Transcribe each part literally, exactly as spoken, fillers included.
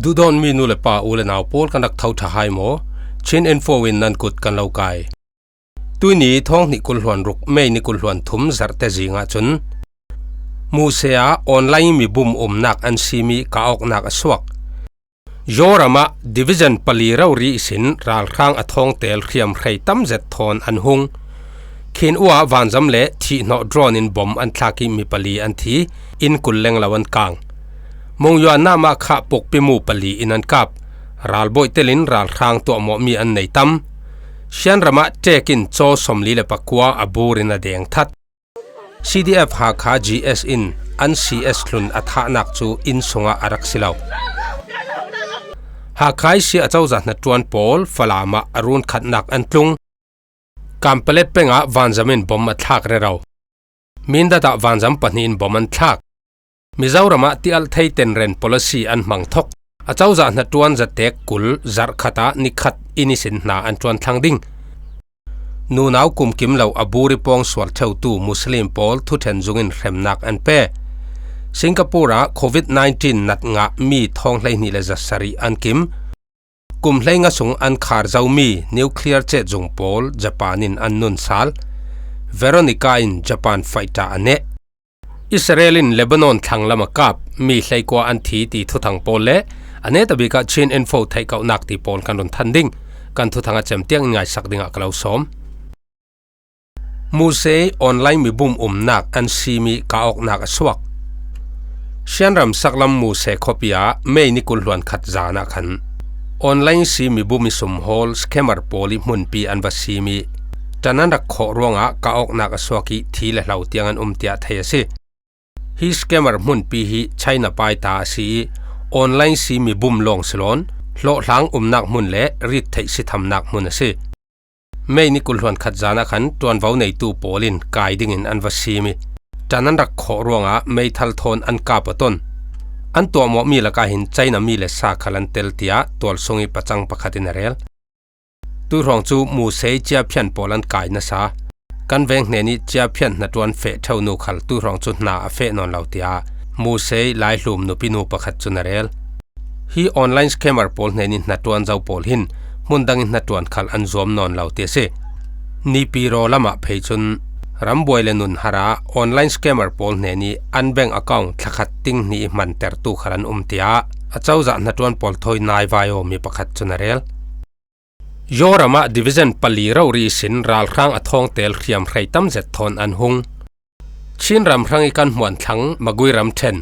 Duhdawtmi nu le pa, u le nau pawl, kan rak tho ṭha hai maw? Chin Info in nan kut kan lo kai. Tuini thawng hnih kul hluan ruk, May ni kul hluan thum, Zarhte zingah cun Muse ah online mibum umnak an simi kah awknak a suak. Yaw ram ah division pali rori ihsin ralhrang a thawngtel hriamhrei tam zet thawn an hung. Khin U ah vanzam le thihhnawh drone in bom an thlak ih mi pali an thi, inn kul lenglo an kang. Monywa Nam ah khah pukpi mu pali in an kap. Ralbawi telin ralhrang tuahmawhmi an nei tam. Shan ram ah ṭek in caw sawmli le pakua a bur in a deng that. C D F Hakha G S in an C S hlun a thahnak cu inn sungah a rak si lo. Hakha ihsi a cozah hnaṭuan pawl Falam ah a run khatnak an tlung. Kanpalet peng ah vanzam in bom a thlak rero. Mindat ah vanzam pahnih in bom an thlak. Mizoram ah tialh thei tenren policy an hmang thok. A cozah hnaṭuan zatek kul zarh khat ah ni khat inn ihsin hna an ṭuan thlang ding. Nunau kumkim lo a bur ih pawng sual ṭheutu Muslim pawl thuṭhen zung in hremnak an pe. Singapore ah covid nineteen nat ngah mi thawng hleihnih le zasarih an kim. Kum hleinga sung an khar zomi nuclear cetzung pawl Japan in an nun sal. Veronica in Japan fighter a neh. Israel in Lebanon thlanglam a kap, mi hleikua an thi ti thuthang pawl le a netabik ah Chin Info theihkohnak ti pawl kan run than ding. Kan thuthang a cem tiang in ngaisak dingah ka lo sawm. Muse online mibum umnak an simi kah awknak a suak. Shan ram saklam Muse khuapi ah May ni kul hluan khat zan ah khan online si mibum ih sumhawl scammer pawl ih hmunpi an va simi ṭan an rak khawh ruangah kah awknak a suak ih thi le hlo tiang an um tiah thei a si. Hi scammer hmunpi hi China paita a si ih online si mibum lawng si lawn hlawhhlang umnak hmun le rit theih sithamnak hmun a si. May ni kul hluan khat zan ah khan ṭuanvo neitu pawl in kai dingin an va simi ṭan an rak khawh ruangah meithal thawn an kap a ton. An tuahmawhmi lakah hin China mi le sa khal an tel tiah tualsung ih pacang pakhat in a rel. Tuihruang cu Muse ciaphian pawl an kai nasa. Kan veng hnen ih ciaphian hnaṭuan feh ṭheunu khal tuihruang cu hna a feh nawn lo, tiah Muse laihlum nupinu pakhat cun a rel. Hi online scammer pawl hnen ih hnaṭuan zo pawl hin hmun dang ih hnaṭuan khal an zuam nawn lo ti a si. Nipiro lamah phei cun rambuai le nunhar ah online scammer pawl hnen ih an bank account thlakhat ting hnih ih hmantertu khal an um, tiah a cozah hnaṭuan pawl thawi nai vaio mi pakhat cun a rel. Yaw ram ah division pali rori ihsin ralhrang a thawngtel hriamhrei tam zet thawn an hung. Chin ram hrang ih kan hmuan thlang Magui ramṭhen,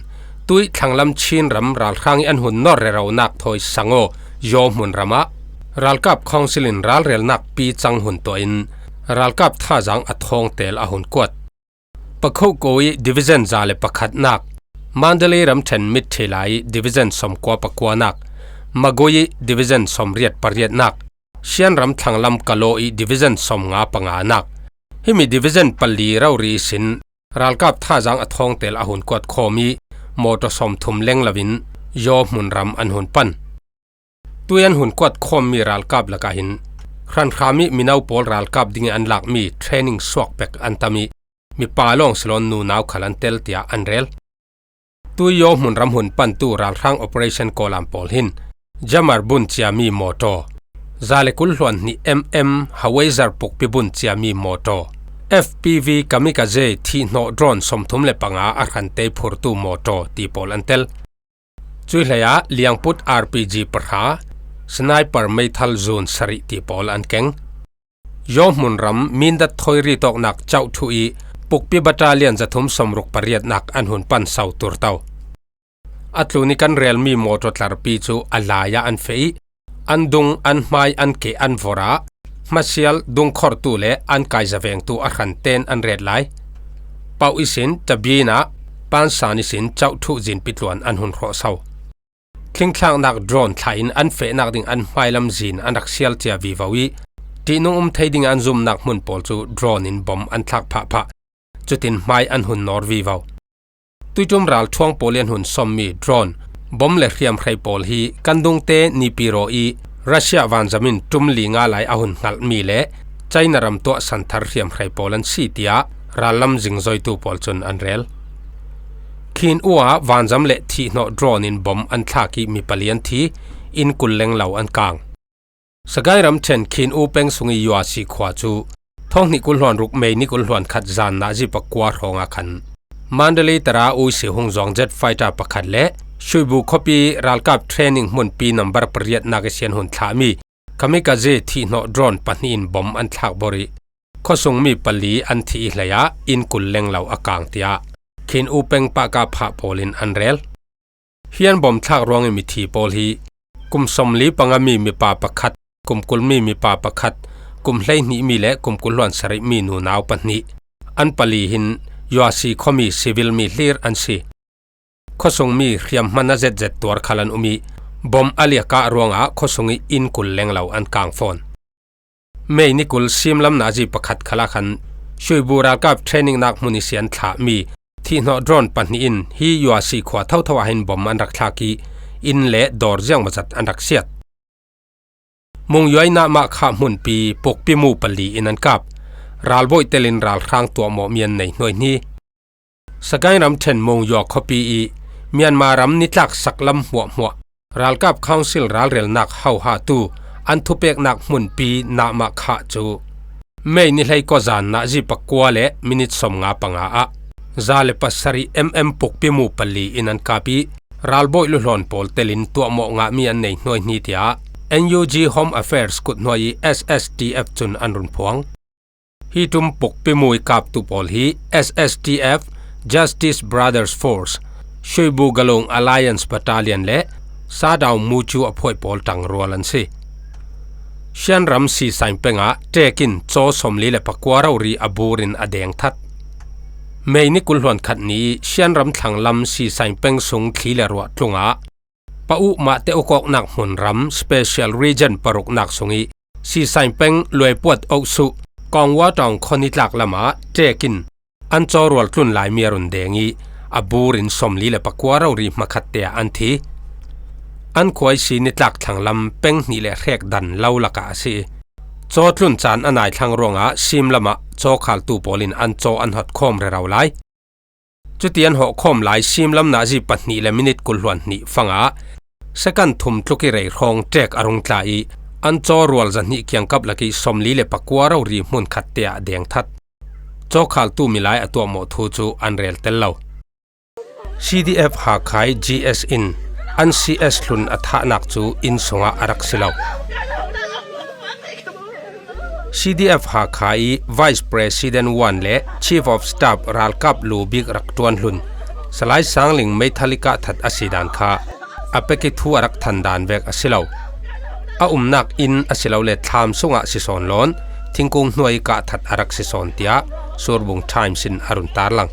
tuih thlanglam Chin ram ralhrang ih an hun nawr reronak thawi sangaw Yaw hmun ram ah ralkap council in ralrelnak pi cang hun tuah in ralkap thazaang a thawngtel a hun kuat. Pakhoh ko ih division za le pakhatnak, Mandalay ramṭhen Mitthi lai ih division sawmkua pakuanak, Magui ih division sawmriat pariatnak, Shan ram thlanglam Kalaw ih division sawmnga panganak. Himi division pali rori ihsin ralkap thazaang a thawngtel a hun kuat khawm ih mawṭaw sawmthum leng loin Yaw hmun ram an hun pan. Tuih an hun kuat khawmmi ralkap lakah hin hranhram ih mino pawl ralkap dingih an lakmi training suak pek an tam ih mipa lawng si lawn nunau khal an tel, tiah an rel. Tuih Yaw hmun ram hun pantu ralhrang operation kawlam pawl hin Jammer bun ciami mawṭaw, za le kul hluan hnih M M Hawitzer pukpi bun ciami mawṭaw, F P V kamikaze thihhnawh drone sawmthum le panga a hrante phurtu mawṭaw ti pawl an tel. Cuih hleiah liangput R P G pahra, sniper meithal zun sarih ti pawl an keng. Yaw hmun ram Mindat thawi ritawknak cauhthuh ih pukpi battalion zathum sawmruk pariatnak an hun pan so turto. A tlun ih kan relmi mawṭaw tlarpi cu a lai ah an feh ih an dung, an hmai, an keh, an vorh ah hmasial dungkhortu le an kaizavengtu a hranten an ret lai. Pauh ihsin Tabin ah, Pansan ihsin cauhthuh zinpi tluan an hun hrawh so. Thlingthlaknak drone thlah in an fehnak ding an hmailam zin an rak sial cia vivo ih ṭihnung um thei dingin an zumnak hmun pawl cu drone in bom an thlak phahphah. Cutin hmai an hun nawr vivo. Tuiṭum ralṭhuang pawl ih an hun sawmmi drone, bom le hriamhrei pawl hi kan dungte Nipiro ih Russia vanzam in ṭum li nga lai a hun hngalhmi le China ram tuah santhar hriamhrei pawl an si, tiah rallam zingzoitu pawl cun an rel. Khin U ah vanzam le thihhnawh drone in bom an thlak ih mi pali an thi, inn kul lenglo an kang. Sagaing ramṭhen Khin U peng sung ih Yuasi khua cu thawng hnih kul hluan ruk May ni kul hluan khat zan nazi pakua hrawngah khan Mandalay tara uisi hung zuang jet fighter pakhat le Shuibu khuapi ralkap training hmunpi nambar pariatnak ihsin hun thlahmi kamikaze thihhnawh drone pahnih in bom an thlak bor ih khuasungmi pali an thi ih hleiah inn kul lenglo a kang, tiah Khin U peng pahkah phah pawl in an rel. Hi an bom thlak ruangih mithi pawl hi kum sawmli panga mi mipa pakhat, kum kul mi mipa pakhat, kum hleihnih mi le kum kul hluan sarih mi nunau pahnih, an pali hin Yuasi khuami civil mi hlir an si. Khuasungmi hriamhman a zetzet tuar khal an um ih bom a liakah ruangah khuasung ih inn kul lenglo an kang fawn. May ni kul simlam nazi pakhat khalah khan Shuibu ralkap trainingnak hmun ihsin an thlahmi thihhnawh drone pahnih in hi Yuasi khua thotho ah hin bom an rak thlak ih inn le dawr ziangmawzat an rak siat. Mung Yuai Namah Khah hmunpi pukpimu pali in an kap. Ralbawi telin ralhrang tuahmawhmi an nei hnuaihni. Sagaing ramṭhen Mung Yua khuapi ih Myanmar ram nitlak saklam hmuahhmuah ralkap council ralrelnak hohatu an thupeknak hmunpi Namah Khah cu May ni hleikua zan nazi pakua le minit sawmnga panga ah za le pasarih MM pukpimu pali in an kap ih ralbawi luhlawn pawl telin tuahmawh ngahmi an nei hnuaihni, tiah N U G Home Affairs kut hnuai ih S S T F cun an run phuang. Hi ṭum pukpimu ih kaptu pawl hi S S T F, Justice Brothers Force, Shuibu Galung Alliance Battalion le Sadau Mucu a phuai pawl ṭangrual an si. Shan ram Sisaing peng ah ṭek in caw sawmli le pakua rori a bur in a deng that. May ni kul hluan khat ni ih Shan ram thlanglam Sisaing peng sung thli le ruah tlung ah Pa Uh Mahte ukawknak hmunram Special Region paruknak sung ih Sisaing peng Luaipuat Oksuh Kongwa Tawng khua nitlak lamah ṭek in an caw rual tlun laimi a run deng ih a bur in sawmli le pakua rori hmakhatte ah an thi. An khua ihsi nitlak thlanglam peng hnih le hrek dan lo lakah a si. Caw tlun caan a naithlang ruangah simlam ah cawkhaltu pawl in an caw an hot khawm rero lai. Cuti an hawh khawm lai simlam nazi pahnih le minit kul hluan hnih fangah second thum tluk ih rei hrawng ṭek a rung tla ih an caw rual zahnih kiangkap lak ih sawmli le pakua rori hmun khatte ah a deng that. Cawkhaltu milai a tuahmawh thu cu an rel tel lo. C D F Hakhai G S in an C S hlun a thahnak cu inn sungah a rak si lo. C D F Hakha ih Vice President Wan le Chief of Staff ralkap lu bik rak ṭuan hlun Salai Sangling meithal ih kah that a si dan kha a pek ih thu a rak than dan vek a si lo. A umnak inn asilole thlam sungah si sawn lawn thingkung hnuai ih kah that a rak si sawn, tiah Surbung Times in a run tarlang.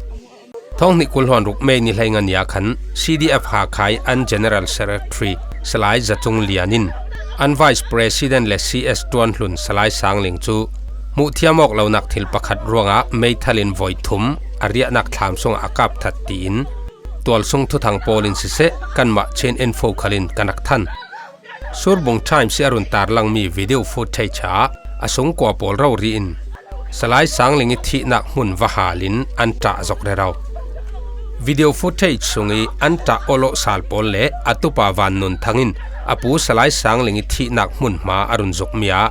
Thawng hnih kul hluan ruk May ni hleinga ni ah khan C D F Hakhai an General Secretary Salai Zacung Lian in an Vice President le C S ṭuan hlun Salai Sangling cu hmuh thiam awk lonak thil pakhat ruangah meithal in voi thum a riahnak thlam sungah a kap that tiin tualsung thuthang pawl in siseh, kanmah Chin Info khal in kan rak than. Surbung Times ih a run tarlangmi video footage ah a sungkua pawl rori in Salai Sangling ih thihnak hmun va hal in an ṭah zok rero. Video footage sung ih an ṭah awlawh sal pawl le a tupa Van Nun Thang in a pu Salai Sangling ih thihnak hmun hma a run zukmi ah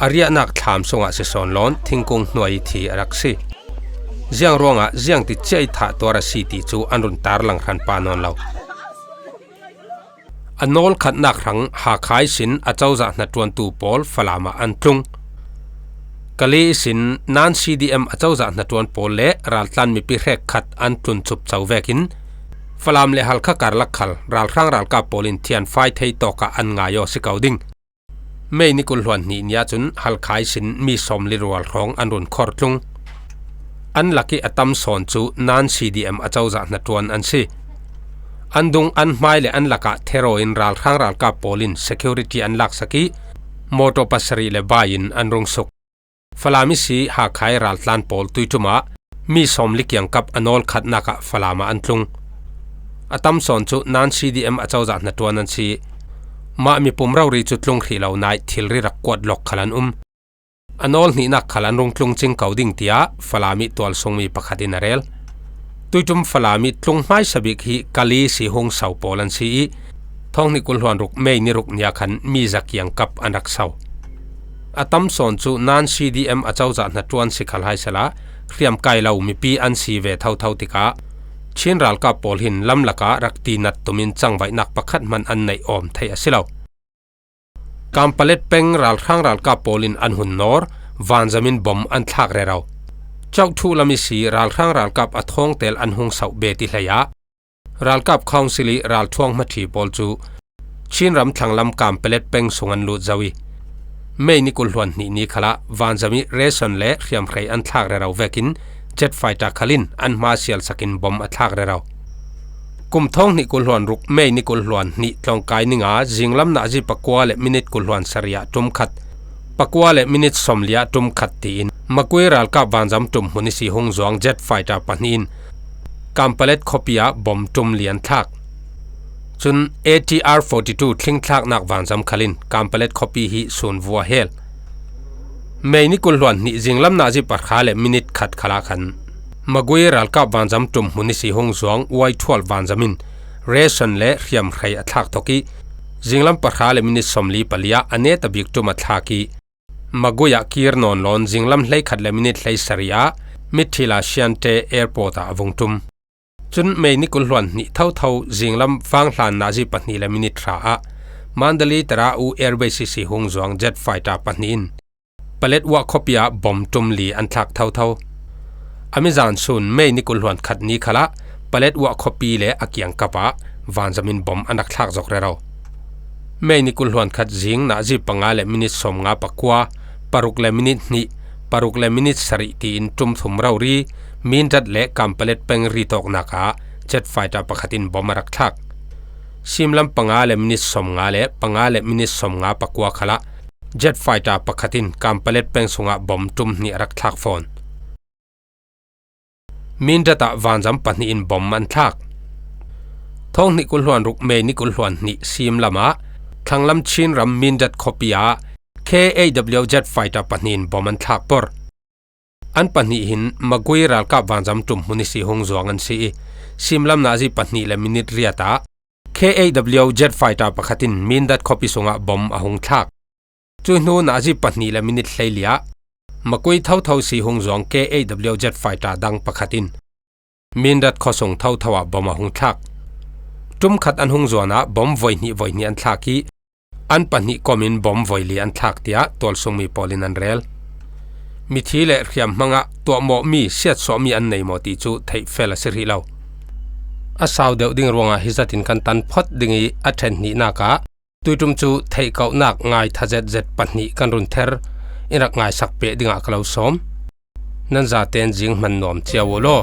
a riahnak thlam sungah si sawn lawn thingkung hnuai ih thi a rak si. Ziang ruangah ziangti ciah ih thah tuar a si ti cu an run tarlang hran pah nawn lo. A nawl khatnak hrang Hakhai sin a cozah hnaṭuantu pawl Falam ah an tlung. Kali ihsin nan C D M a cozah hnaṭuan pawl le raltlan mipi hrekkhat an tlun cupco vekin Falam le Halkha karlak khal ralhrang ralkap pawl in thianfai thei tawkah an ngai aw si ko ding. May ni kul hluan hnih ni ahcun Halkhai sin mi sawmli rual hrawng an run khor tlung. An lak ih a tam sawn cu nan C D M a cozah hnaṭuan an si. An dung an hmai le an lakah thero in ralhrang ralkap pawl in security an laksak ih mawṭaw pasarih le bai in an rung suk. Falam ihsi Hakhai raltlan pawl tuiṭum ah mi sawmli kiangkap a nawl khatnak ah Falam ah an tlung. A tam sawn cu nan C D M a cozah hnaṭuan an si. Mah mipum rori cu tlung hrih lo naih thilri rak kuat lawk khal an um. A nawl hnihnak khal an rung tlung cing ko ding, tiah Falam ih tualsungmi pakhat in a rel. Tuitum Falam ih tlung hmaisa bik hi Kali sihung sau pawl an si ih, thawng hnih kul hluan ruk May ni ruk ni ah khan mi za kiang kap an rak sau. A tam sawn cu nan C D M a cozah hnaṭuan si khal hai sehla, hriamkai lo mipi an si ve thotho tikah Chin ralkap pawl hin lamlak ah rak tinat tumin cangvaihnak pakhat hman an neih awm theih a si lo. Kanpalet peng ralhrang ralkap pawl in an hun nawr, vanzam in bom an thlak rero. Kyaukthou lam ihsi ralhrang ralkap a thawngtel an hung sauh bet ih hlei ah ralkap council ih ralthuang hmaṭhi pawl cu Chin ram thlanglam Kanpalet peng sung an lut zo ih, May ni kul hluan hnih ni khalah vanzam ih ration le hriamhrei an thlak rero vekin jet fighter khal in an hma sialsak in bom a thlak rero. Kum thawng hnih kul hluan ruk May ni kul hluan hnih tlawngkai ninga zinglam nazi pakua le minit kul hluan sarih ah ṭum khat, pakua le minit sawmli ah ṭum khat tiin Magway ralkap vanzam ṭum hmun ihsi hung zuang jet fighter pahnih in Kanpalet khuapi ah bom ṭum li an thlak. Cun A T R forty two thlingthlaknak vanzam khal in Kanpalet khuapi hi sunvu a hel. May ni kul hluan hnih zinglam nazi pahra le minit khat khalah khan Magway ralkap vanzam ṭum hmun ihsi hung zuang Y twelve vanzam in ration le hriamhrei a thlak thok ih, zinglam pahra le minit sawmli pali ah a neta bik ṭum a thlak ih, Magway ah kir nawn lawn zinglam hleikhat le minit hleisarih ah Mithila Shante Airport ah a vung ṭum. Cun May ni kul hluan hnih thotho zinglam vanghlan nazi pahnih le minit hra ah Mandalay Tara U Airways ihsi hung zuang jet fighter pahnih in Paletwa khuapi ah bom ṭum li an thlak thotho. A mizan sun May ni kul hluan khat ni khalah Paletwa khuapi le a kiangkap ah vanzam in bom an rak thlak zok rero. May ni kul hluan khat zing nazi panga le minit sawmnga pakua, paruk le minit hnih, paruk le minit sarih tiin ṭum thum rori Mindat le Kanpalet peng ritawknak ah jet fighter pakhat in bom a rak thlak. Simlam panga le minit sawmnga le panga le minit sawmnga pakua khalah jet fighter pakhat in Kanpalet peng sungah bom ṭum hnih a rak thlak fawn. Mindat ah vanzam pahnih in bom an thlak. Thawng hnih kul hluan ruk May ni kul hluan hnih simlam ah thlanglam Chin ram Mindat khuapi ah K A W jet fighter pahnih in bom an thlak por. An pahnih hin Magway ralkap vanzam ṭum hmun ihsi hung zuang an si ih, simlam nazi pahnih le minit riat ah K A W jet fighter pakhat in Mindat khuapi sungah bom a hung thlak. Cuih hnu nazi pahnih le minit hleili ah Magway thotho ihsi hung zuang K A W jet fighter dang pakhat in Mindat khuasung thotho ah bom a hung thlak. Ṭum khat an hung zuan ah bom voi hnih voi hnih an thlak ih, an pahnih kom in bom voi li an thlak, tiah tualsungmi pawl in an rel. Mithi le hriam hmangah tuahmawhmi, siatsuahmi an nei maw ti cu theih fel a si hrih lo. A sau deuh ding ruangah hi zat in kan tan phot ding ih a ṭhen hnihnak ah tuiṭum cu theihkauhnak ngaitha zetzet pahnih kan run ther. In rak ngaisak peh dingah ka lo sawm. Nan zaten zing hman nuam cio uh law.